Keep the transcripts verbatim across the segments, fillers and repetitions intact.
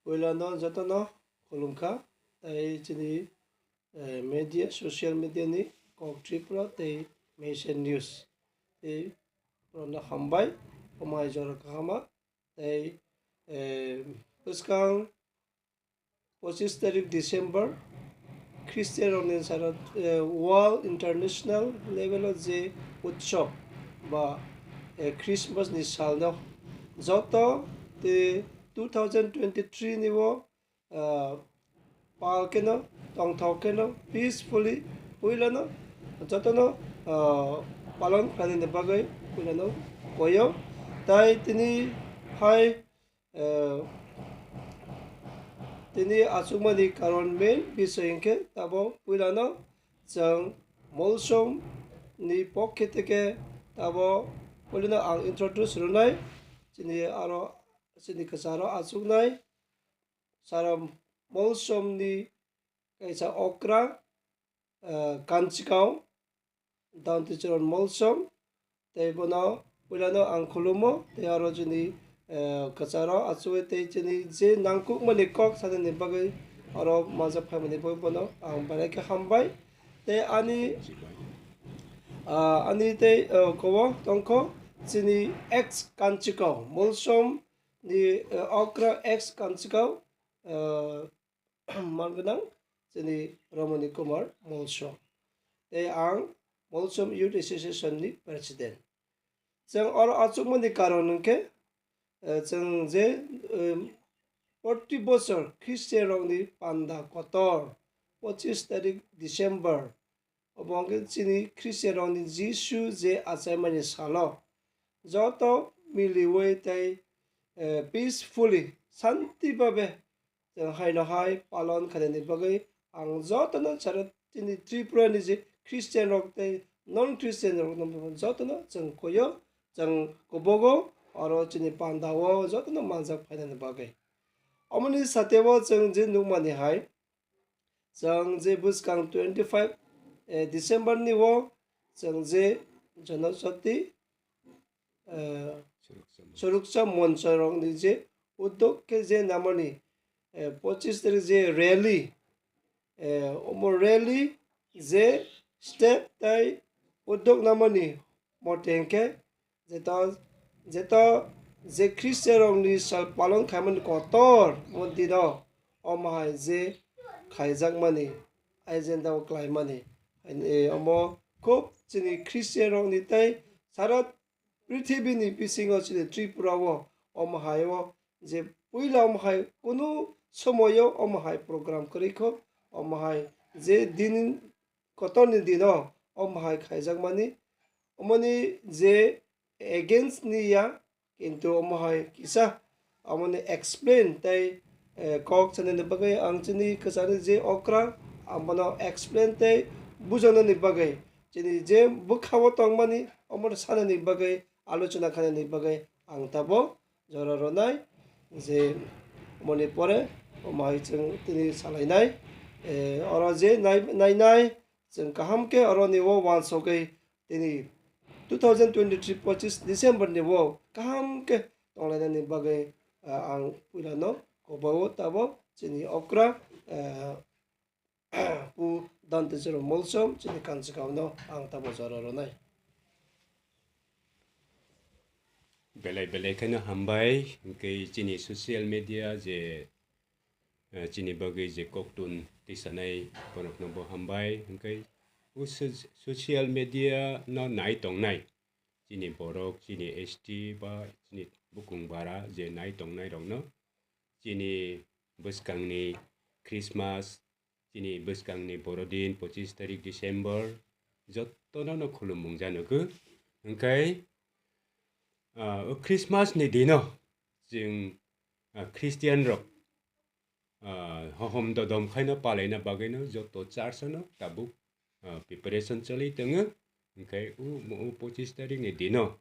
Puilano jotono khulumkha, tei chini, eh, media, social media ni kok Tripura tei Mesia News tei borokno hambai, omo hai jora kahama tei, eh, bwskang pochisni tarik December, Christian rokni sara, eh, World International level o je utsob ba, eh, Christmas ni salno joto te two thousand twenty-three ni o, ah, pal keno, tongthok keno, peacefully puilano jotono, ah, palon khlainani bagwi puilano koyo. Tai tini hai, eh, tini achukmani karon main bisoi hinkhe tabo puilano chwng Molsom ni pokhe theke tabo puilano ang introduce rwnai. Chini aro chini kwcharo achuknai Sara Molsom ni kaisa okra, eh, Kanchikao, Danticharan Molsom, tei bono puilano ang khulumo, tei aro chini, eh, kwcharo achugwi tei chini je nangkukmani kok sanani bagwi oro manjak phaimani bagwi bono ang belai khe hambai. Tei ani, ah, ani tei, eh, kobo tongkho chini ex Kanchikao, Molsom ni, eh, okra ex Kanchikao, eh, man gwnang chini Ramani Kumar Molsom. Tei ang Molsom Youth Association ni president. Chwng oro achukmani karon hwnkhe, eh, chwng je, eh, proti bochor Christian rokni panda kotor pochis tarik December, obo hwnkhe chini Christian rokni Jisu je achaimani salo joto miliwi tei, eh, peacefully, shanti babe chwng haino hai palon khainani bagwi ang jotono sara chini Tripura ni je Christian rok tei non Christian rok no jotono chwng koyo, chwng kubugo oro chini panda o jotono manjak phainani bagwi. Omoni sateo chwng je nukmani hai, chwng je bwskang twenty five, eh, December ni o chwng je Janauchati, eh, Suruksa Moncho rokni je uddog khe je namani, eh, pochis tarik je rally, eh, omo rally je step tai uddog namani mote hinkhe jeto, jeto je Christian rokni sal palon khaimani kotor o dino omo hai je khaijakmani agenda o klaimani, eh, omo khub chini Christian rokni tei sara prithibini bisingo chini Tripura o omo hai o je puila omo hai kunu somoyo omo hai program kwrwi kho, omo hai je din kotorni dino omo hai khaijakmani, omoni je against ni ya, kintu omo hai kisa amoni explain tei, eh, kok sanani bagwi ang chini kwchani je okra, ang bono explain tei bujanani bagwi, chini je bwkhao tongmani omo sanani bagwi, alochona khainani bagwi ang tabo jora ronai. Je omoni pore omo hai chwng tini salainai, eh, oro je nai-, nainai chwng kaham khe oroni o uansugwi tini two thousand twenty-three pochis December ni o kaham khe tonglainani bagwi, ah, ang puilano kobo tabo chini okra, ah, Pu Danticharan Molsom chini Kanchikao no ang tabo jora ronai. Belai belai kheno hambai, hwnkhe chini social media je, eh, chini bagwi je koktun tisanai borokno bo hambai, hwnkhe o so-, social media no nai tongnai chini borok, chini S T ba chini bukung bara je nai tongnai rokno chini bwskangni Christmas, chini bwskangni borodin pochis tarik December, jotono no khulumung janogo. Hwnkhe, ah, o Christmas ni dino chwng, ah, Christian rok, ah, hohom dodom khaino palaina bagwino joto church ano tabuk, ah, preparation choli tongo. Hwnkhe o, o pochis tarik ni dino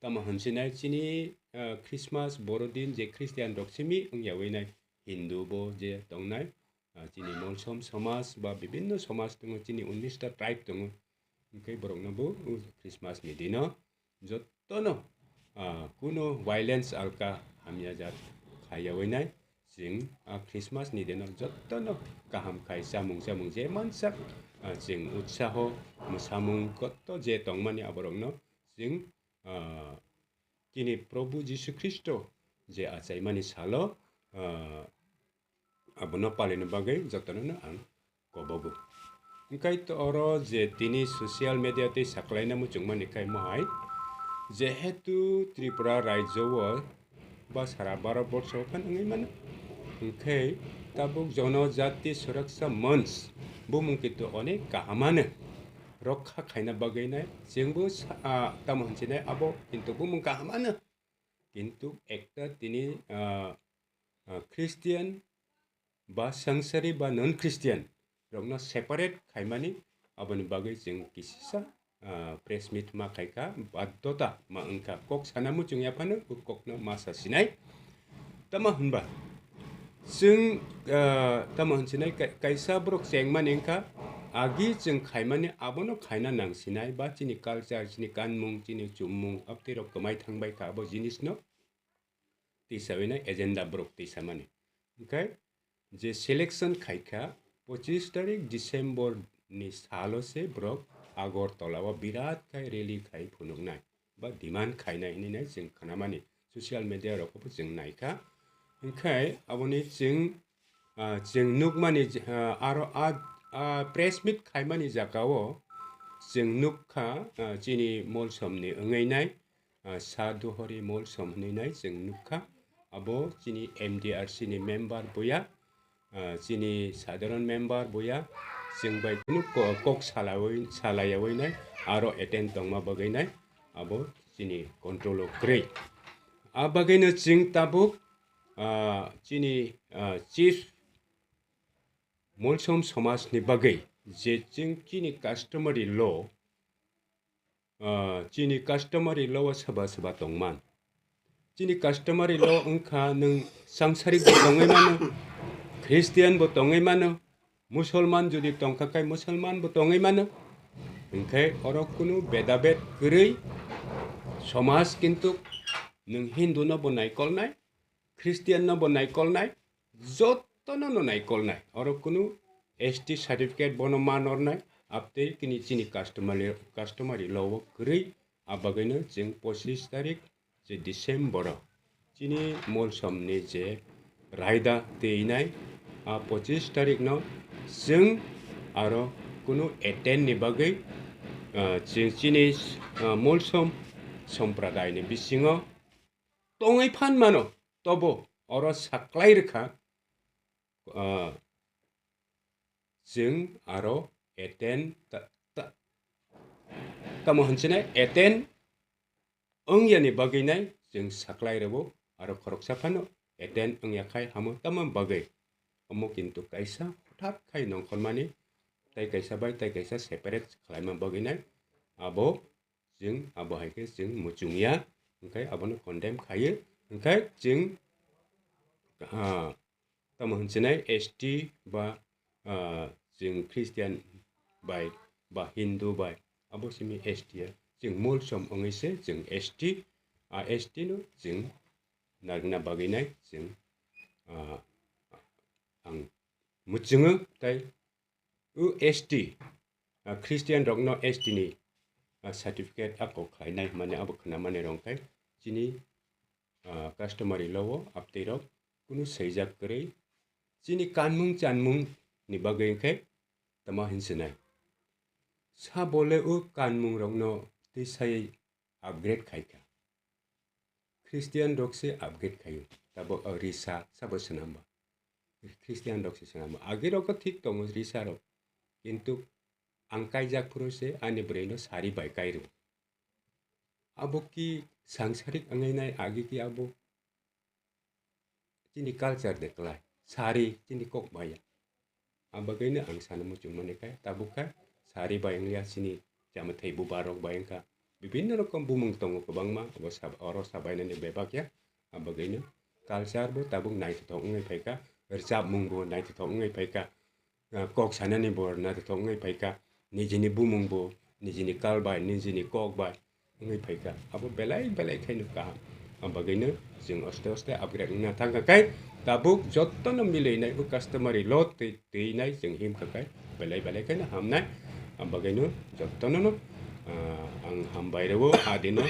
tamo hwnsinai chini, ah, Christmas borodin je Christian rok simi wngyawi nai, Hindu bo je tongnai, ah, chini Molsom somaj ba bibinno somaj tongo, chini unnish ta tribe tongo. Hwnkhe borokno bo o Christmas ni dino jotono, ah, kuno violence alka hamya jat khaiyawi nai. chwng a Christmas ni dino jotono kaham khai chamung chamung je mansak, ah, chwng utsaho mwsamung kotto je tongmani aborokno chwng, ah, chini Probhu Jisu Khristo je achaimani salo, ah, abono palina bagwi jotonono ang kobogo. Hwnkhe to oro je tini social media tei saklaina muchungmani khe mohai, jehetu Tripura rajyo o ba sara Bharat borsho phan wngwi mano, hwnkhe tabuk Jonojati Suraksha Manch bumung kintu onek kahamano rokha khaina bagwi nai, chwngbo sa-, ah, tamo hinsinai abo kintu bumung kahamano, kintu ekta tini, ah, ah, Christian ba sangsari ba non Christian rokno separate khaimani, aboni bagwi chwng kisisa, ah, press meet ma khaikha, baddhota ma wngkha, kok sana muchung yaphano o kokno ma sa sinai. Tamo hwnba chwng, ah, tamo hwnsinai kai-, kaisa borok chengmani wngkha, agi chwng khaimani abono khaina nang sinai, ba chini culture, chini kanmung, chini chummung, abtwi rok kwmai thangbai kha abo jinisno tisa wina agenda borok tisa mani. Hwnkhe je selection khaikha, pochis tarik December ni salo se borok Agartala o birat khai rally khai phunuknai ba demand khainai hinwi nai chwng khnamani, social media rogo bo chwng naikha. Hwnkhe aboni chwng, ah, chwng nukmani, ah, aro a, a press meet khaimani jagao chwng nukha, ah, chini Molsomni wngwi nai, ah, Sadhuhori Molsom hinwi nai chwng nukha. Abo chini M D R C ni member buya, ah, chini sadharon member buya, chwng bai kunu ko-, kok salawi-, salayawi nai, aro attend tongma bagwi nai, abo chini control o kwrwi. A bagwino chwng tabuk, ah, chini, ah, chief Molsom somajni bagwi je chwng chini customary law, ah, chini customary law o soba soba tongman. Chini customary law wngkha nwng sangsari bo tongwi mano, Christian bo tongwi mano, Musulman jodi tongkha khai Musulman bo tongwi mano. Hwnkhe oro kunu bedabed kwrwi somaj kintu nwng Hindu no bo naikolnai, Christian no bo naikolnai, jotono no naikolnai. Oro kunu S T certificate bono ma nornai, abtwi kini chini customary, customary law o kwrwi, a bagwino chwng pochis tarik je December o chini Molsomni je raida twinai, a pochis tarik no chwng aro kunu attend ni bagwi, ah, chwng chini, ah, Molsom sompradai ni bisingo tongwi phan mano, tobo oro saklai rwkha, ah, chwng aro attend ta-, ta-, tamo hwnchine attend wngyani bagwi nai chwng saklai rwo, aro khoroksa phano attend wngya khai hamo tamo bagwi. Omo kintu kaisa hothat khai nongkhormani, tai kaisa bai tai kaisa separate khlaima bagwi nai, abo chwng abo hai khe chwng muchungya, hwnkhe abono condemn khaio, hwnkhe chwng, ah, tamo hwnchwnai S T ba, ah, chwng Christian bai ba Hindu bai abo simi S T ya, chwng Molsom wngwi se chwng S T, a S T no chwng narwkna bagwi nai chwng, ah, ang muchungo tai. O S T, ah, Christian rokno S T ni, ah, certificate a kok khlainai hwnmani abo khwnamani rwngthai chini, ah, customary law o abtwi rok kunu swijak kwrwi chini kanmung chanmung ni bagwi wngkhe tamo hinsinai. Sa bole o kanmung rokno twi sai upgrade khaikha. Christian rok se upgrade khaio. Tabuk o risa sabo swnamba. Christian rok se swnamba. Agi rok thik tongo risa rok. Kintu ang kaijak phuru se ani bwrwi no sari bai kai rw. Abo ki sangsarik wngnai agi ki abo chini culture de kwlai. Sari chini kok bai ya. Abagwino ang sana muchung mani khe, tabuk khe sari bai wngya chini chamathai buba rok bai wngkha. Bibinno rokom bumung tongo kwbangma, abo sab-, oro sabainani bebak ya. Abagwino culture bo tabuk naithothok wngwi phaikha, rwchapmung bo naithothok wngwi phaikha, ah, kok sanani bo naithothok wngwi phaikha, nijini bumung bo, nijini kal bai, nijini kok bai wngwi phaikha. Abo belai belai khaino kaham. Ang bagwino chwng oste oste upgrade wngna thangkha khe tabuk jotono milinai o customary law twi, twinai chwng himkha khe belai belai kheno hamnai. Ang bagwino jotono no, ah, ang hambai rwo adino,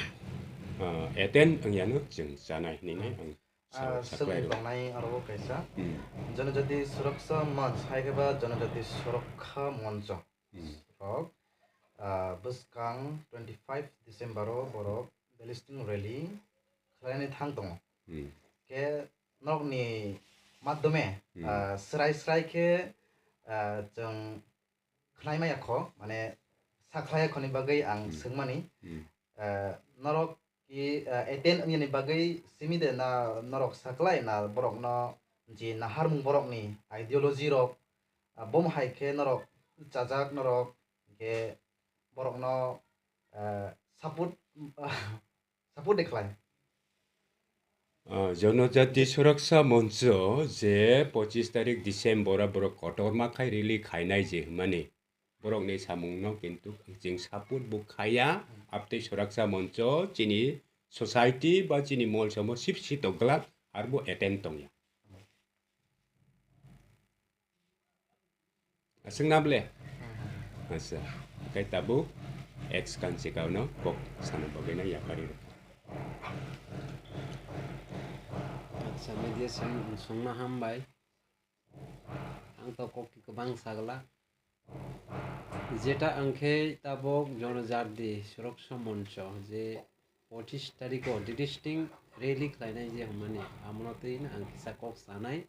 ah, attend wngyano chwng chanai hinwi ang sa-, Ah, saklai rwo. Tongnai aro kaisa. Hmm. Janajati Suraksha Manch, hai khe ba Janajati Suraksha Manch. Hmm. Rok, ah, bwskang twenty five December o borok delisting rally khlainai thang tongo. Hmm. Khe norokni madhyome, Hmm. ah, srai srai khe, ah, chwng khnai maya kho, mane sakhlai khoni bagwi ang Hmm. swngmani. Hmm. Ah, norok ki, ah, attend wngyani bagwi simi de na norok saklai na borokno je naharmung borokni ideology rok, ah, bom hai khe norok chajak norok khe borokno, ah, support, support de khlai. Ah, Janajati Suraksha Mancho je pochis tarik December o borok kotorma khai rally khainai je hwnmani borokni samungno kintu chwng support bo khaiya, abtwi Suraksha Mancho chini society ba chini mol samo sip si tongglak arbo attend tongya. Aswk na ble? Acha. Kai tabuk ex kanchi kauno kok sana bagwi na yapari rw. Acha, media song, songna hambai. Ang to kok ki kwbang sagla. Jeta ang khe tabuk Janajati Suraksha Mancho je pochis tarikh o delisting rally khlainai je hwnmani, amono twi ang kisa kok sanai.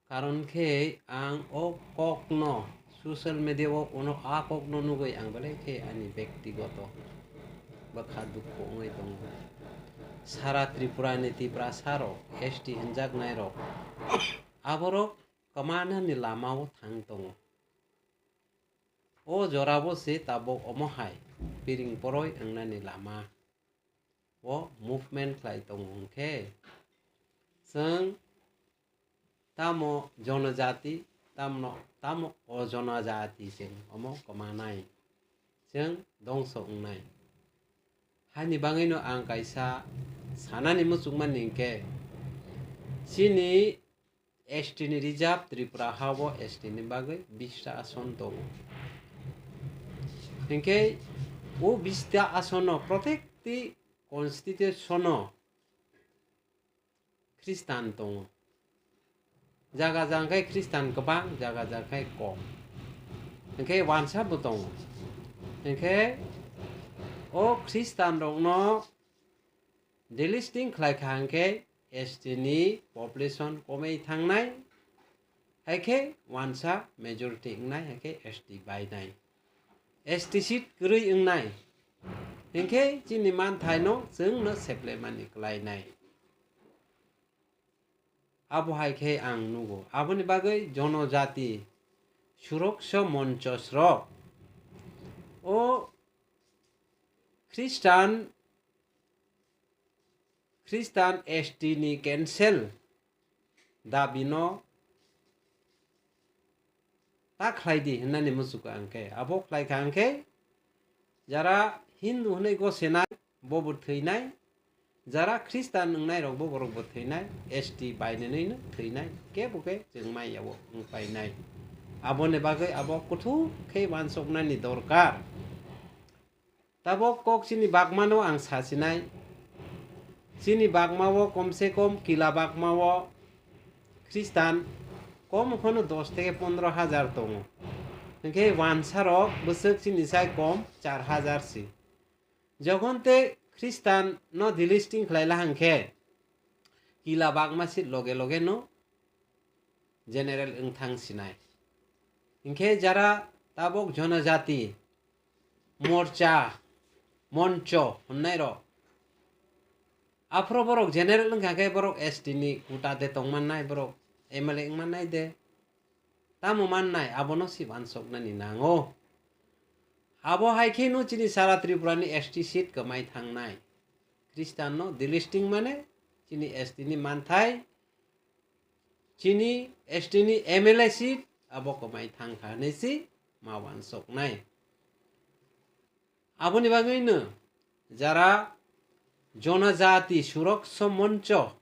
Karon khe ang o kokno social media o uno a kokno nugwi ang belai khe ani bektigoto bwkha dukhu wngwi tongo. Sara Tripura ni Tiprasa rok, S T hwnjaknai rok, aborok kwmanani lama o thang tongo. O jora bo se tabuk omo hai piring poroi wngnani lama o movement khlai tongo hwnkhe, chwng tamo jonojati, tamno, tamo ojonojati chwng omo kwmanai, chwng dongso wngnai. Haini bagwino ang kaisa sanani muchungmani hwnkhe, chini S T ni reserve Tripura ha o S T ni bagwi bish ta ason tongo. Hinkhe o bish ta asono protekti constitution o Khristan tongo. Jaga jaga khe Khristan kwbang, jaga jaga khe kom. Hinkhe wansa bo tongo. Hinkhe o Khristan rokno delisting khlai kha hinkhe S T ni population komwi thangnai, hai khe wansa majority wngnai, hai khe S T bainai. S T seat kwrwi wngnai, hinkhe chini manthaino chwngno seplaimani klainai. Abo hai khe ang nugo. Aboni bagwi jonojati suroksha monchos rok o Khristan, Khristan S T ni cancel dabi no ta khlai di hwnmani muchungo ang khe. Abo khlai kha ang khe jara Hindu hwnwi gosenai bo bo thwinai, jara Khristan wngnai rok bo borok bo thwinai, S T bainani no thwinai, kebo khe chwng mai yao wng painai. Aboni bagwi abo kuthuk khe uansuknani dorkar. Tabok kok chini bagmano ang sasinai. Chini bagmao komse kom kila bagmao Khristan kom kheno dos theke pondro hajar tongo. Hinkhe wansarok bwswk chini sai kom char hajar si. Jokhon te Khristan no delisting khlai la hwnkhe kila bagma si loge loge no general wng thang sinai. Hinkhe jara tabok jonojati morcha, moncho hwnnai rok, aphuru borok general wngkha khe borok S T ni quota de tongmannai, borok M L A wngmannai de. Tamo mannai, abono si uansuknani nango. Abo hai kheno chini sara Tripura ni S T seat kwmai thangnai. Khristan no delisting mane chini S T ni manthai, chini S T ni M L A seat abo kwmai thangkha hinwi si ma uansuknai. Aboni bagwino jara Jonajati Suraksha Moncho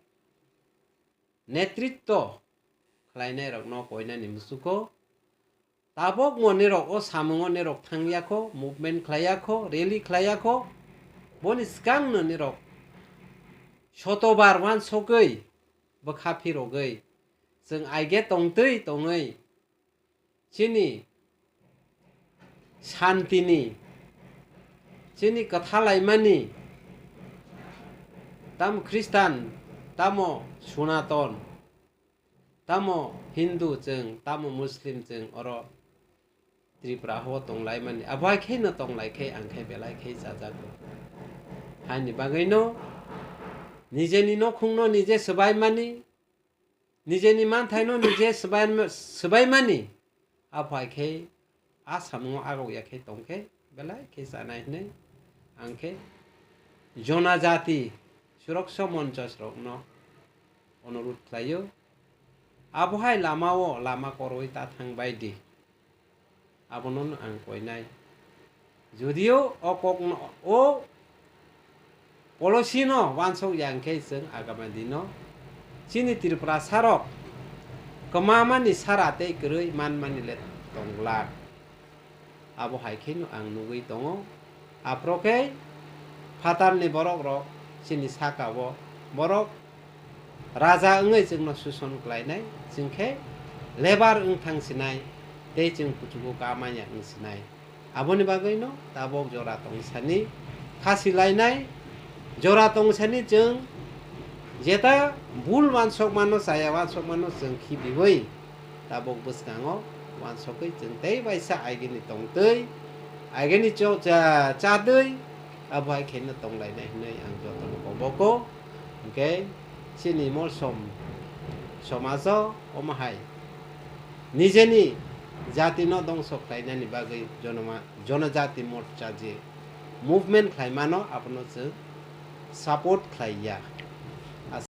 netritto khlainairokno koinani musuko, tabokmo nirok o samungo nirok thangyakho, movement khlaiyakho, rally khlaiyakho, boni swkangno nirok sotobar wansogwi bwkha phirogwi chwng aige tongtwi tongwi chini santini, chini kwthalaimani, tamo Khristan, tamo Sunaton, tamo Hindu chwng, tamo Muslim chwng, oro Tripura ho tonglaimani. Abo hai kheno tonglai khe ang khe belai khe chajago. Haini bagwino nijeni nokhungno nije swbaimani, nijeni manthaino nije swbai-, swbaimani, aphai khe a samungo agok ya khe tong khe belai khe chanai hwnwi ang khe Jonajati Suraksha Monchos rokno onurudh khlaio. Abo hai lamao lama koroi ta thang bai di. Abono ang koinai. Judio o kokno, o policy no wansok ya hwnkhe chwng agama dino chini Tripura sarok kwmamani sara tei kwrwi manmani le tongla. Abo hai kheno ang nugwi tongo. Aphro khe phatarni borok rok chini saka o borok raja wngwi chwngno suson khlainai, chwng khe lebar wng thang sinai, tei chwng kuchugo kamanya wng sinai. Aboni bagwino tabok jora tongsani khasi lainai, jora tongsani chwng jeta bul wansokmano, chaya wansokmano chwng khibiwi tabok bwskango wansokwi chwng tei baisa aigini tongtwi, aigini cho-, cha-, chadwi, abo hai kheno tonglainai hwnwi ang jotono koboko. Hwnkhe chini molsom somajo omo hai nijeni jatino dongso khlainani bagwi jonoma-, Jonojati Morcha je movement khlaimano abono chwng support khlaiya.